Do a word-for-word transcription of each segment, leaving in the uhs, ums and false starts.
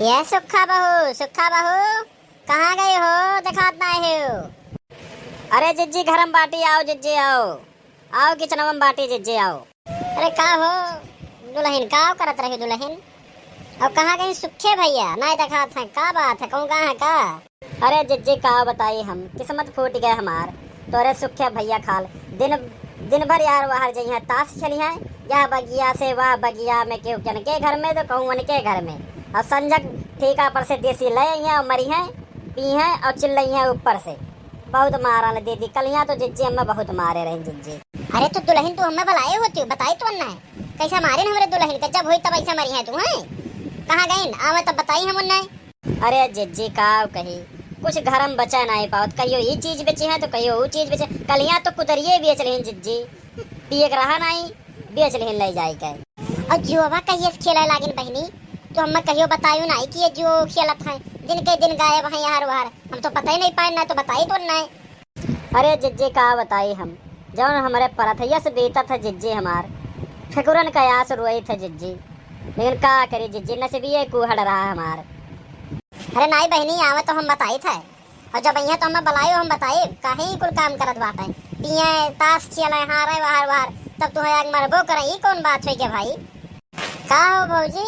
ये सुक्खा बहू, सुक्खा बहू, कहाँ गई हो? देखात नाहीं हो। अरे जिज्जी, घर में बाटी, आओ जिज्जी, आओ। आओ, किचनवा में बाटी जिज्जी, आओ। अरे का हो दुलहिन, का करत रही दुलहिन? अउर कहाँ गई सुक्खे भइया? नाहीं देखात हैं, का बात है, कहूँ गए हैं का? अरे जिज्जी, का बताई हम, किस्मत फूट गए हमार। तोरे सुक्खे भइया खाल दिन, दिन भर यार बाहर जइहैं, ताश खेलिहैं, यह बगिया से वह बगिया में, केहू केनके घर में तो कहूँ उनके घर में। अउर संझक ठीका पर से देसी ले अइहैं अउर मरिहैं, पीहैं अउर चिल्लइहैं ऊपर से। बहुत मारन दीदी, कलिया तो जिज्जी हमें बहुत मारे रही जिज्जी। अरे तो दुलहिन तू हमें बुलाए होती, बताई तो अन्ना है। कैसे मारे न हमरे दुलहिन के, जब होई तब ऐसे मरिहैं तू, हैं? कहाँ गइन? आवे तब बताई हम उन्हें। अरे जिज्जी का कही, कुछ घर में बचा नाहीं पावत, कहियो ई चीज बेची है तो कहियो ऊ चीज बेची। कलिया तो कुदरिये बेच लिहिन जिज्जी, पिए के रहा नाहीं, बेच लिहिन ले जाए के। अउर जुआवा कहिए से खेले लागिन बहिनी, तो हमें कहियो बतायो नाहीं कि ये जुआ खेलत हैं, दिन के दिन गायब हैं यार वार, हम तो पता ही नाहीं पाए, ना तो बताई तो नाहीं। अरे जिज्जी का बताई हम, जौन हमरे परथैया से बीतत है जिज्जी हमार, ठकुरन का आस रोइत है जिज्जी, लेकिन का करी जिज्जी, नसीबिये कुहड़ रहा हमार। अरे नाहीं बहिनी, आवे तो हम बताइत है, अउर जब अइहैं तो हमें बुलायो, हम बताए काहे ई कुल काम करत बाटे, पिए, ताश खेले, हारे, वार वार, तब तुहें आग मरबो करे, ई कौन बात होई के भाई? का हो भौजी,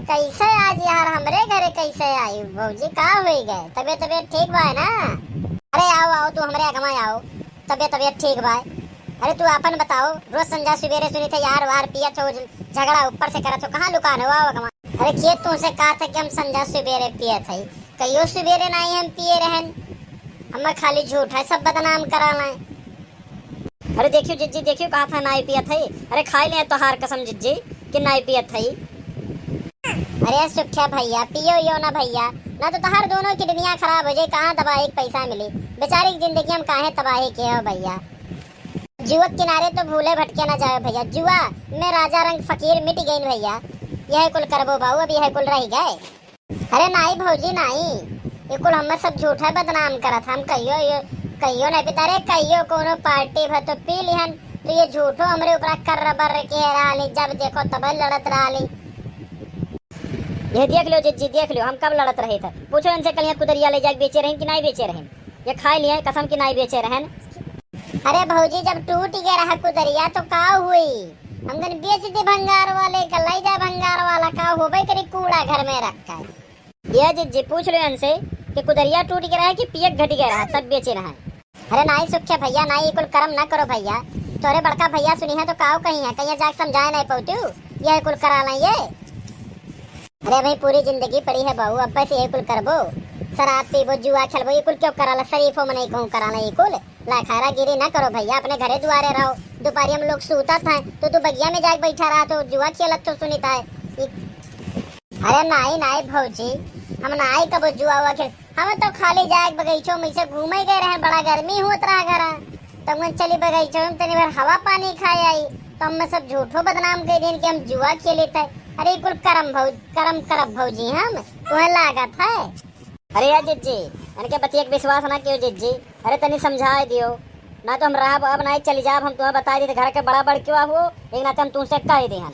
कैसे आज यार हमरे घरे कैसे आई भौजी? का होई गए? तबियत, तबियत ठीक बा ना? अरे आओ, आओ, तू हमरे अगवा आओ, तबियत, तबियत ठीक बा। अरे तू आपन बताओ, रोज संझा सुबेरे सुनी थे यार वार पियत हो, झगड़ा ऊपर से करत हो, कहाँ लुकान हो, आओ अगवा। अरे के तुमसे कहा था कि हम संझा सुबेरे पियत है? कहियो सुबेरे नाहीं हम पिए रहन, हम खाली झूठा सब बदनाम कराला। अरे देखियो जिज्जी, देखियो, कहा था नाहीं पियत है। अरे खाई ले तोहार कसम जिज्जी कि नाहीं पियत है। अरे सुख्या भइया, पियो यो ना भइया, ना तो तोहार दोनों किडनियाँ खराब हो जाए, कहाँ दवाई के पैसा मिली? बेचारी की जिंदगी हम काहे तबाही के हो भइया? जुआ के किनारे तो भूले भटके ना जाओ भइया, जुआ में राजा रंग फकीर मिट गइन भइया। यह कुल करबो बाऊ, अब यह कुल रह गए। अरे नाहीं भौजी नाहीं, ये कुल हमें सब झूठा बदनाम करत। हम कहियो, ये कहियो नाहीं पीता, अरे कहियो कोनो पार्टी भर तो पी लिहन, तो ये झूठो हमरे ऊपर कर्र बर्र के रहली, जब देखो तब लड़त रहली। ये देख लो जिज्जी, देख लो, हम कब लड़त रहे थे। पूछो इनसे, कलिया कुदरिया ले जाके बेचे रहन कि नाहीं बेचे रहन? ये खाए लिए कसम कि नाहीं बेचे रहन। अरे भौजी, जब टूट गया रहा कुदरिया तो का हुई? हम कन बेच दे भंगार वाले का, ले जा भंगार वाला, का होबे करी, कूड़ा घर में रखा है। ये जिज्जी पूछ लो इनसे कि कुदरिया टूट गया रहा कि पियक घट गया रहा तब बेचे रहा। अरे नाहीं सुख्या भइया, नाहीं, ये कुल करम ना करो भइया। तोरे बड़का भइया सुनी है तो काव कही है, कहीं जाके समझाए नाहीं पौतू, ये कुल करा लें ये। अरे भाई, पूरी जिंदगी पड़ी है बहू, अब बस ये कुल करबो, शराब पीबो, जुआ खेलबो, ये कुल क्यों कराला? शरीफो में नहीं कहूँ कराला ये कुल। लाखारा गिरी ना करो भइया, अपने घरे दुआरे रहो। दुपहरिया में लोग सूतत हैं तो तू बगिया में जाके बैठा रहा तो जुआ खेलत तो सुनित है। अरे नाहीं, नाहीं भौजी, हम नाहीं कबो जुआ उआ खेल, हम तो खाली जाए बगीचो में से घूमे गए रहे, बड़ा गर्मी होत रहा घर, तो हम चली बगीचो में तनी भर हवा पानी खाए आई, तो हम सब झूठो बदनाम कर दिन कि हम जुआ खेले थे। अरे कुल करम भौ-, करम करब भौजी हम, तुम्हें लागत है। अरे यार जिज्जी, इनके बतिया के विश्वास ना कियो जिज्जी, अरे तनी समझाए दियो, ना तो हम रहब अब नाहीं चली जाब, हम तुम्हें बता दी घर के बड़ा बड़ क्यों हो, एक नाते हम तुमसे कह दे हम।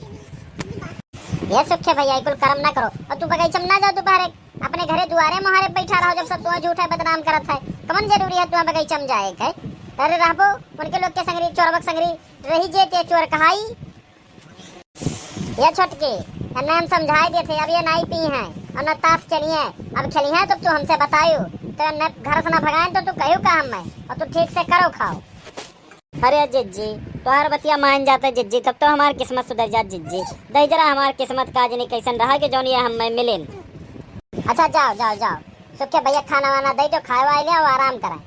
ये सुखे भइया, ये कुल करम ना करो। और तू बगीचा में ना जाओ दोपहरे, अपने घरे दुआरे मोहरे बैठा रहो, जब सब तुम्हें झूठा बदनाम करत है। कौन जरूरी है तुम्हें बगीचा में जाए के? अरे रहबो, उनके लोग के संगरी, चोरबक संगरी रही जे ते चोर कहाई। ये छोटकी, एन्ने हम समझाए देते, अब ये नाई पी हैं और न ताश खेली हैं। अब खेली हैं तो तू हमसे बतायू, तो एन्ने घर से ना भगाएं तो तू कहू का हमें, और तू ठीक से करो खाओ। अरे जिज्जी, तोहार बतिया मान जाते जिज्जी, तब तो हमार किस्मत सुधर जात जिज्जी। दहिजरा हमार किस्मत का जनी कैसन रहा कि जौन ये हमें मिलेन। अच्छा जाओ, जाओ, जाओ, सुखे भइया खाना वाना दे दो, खाए वाए ले और आराम करें।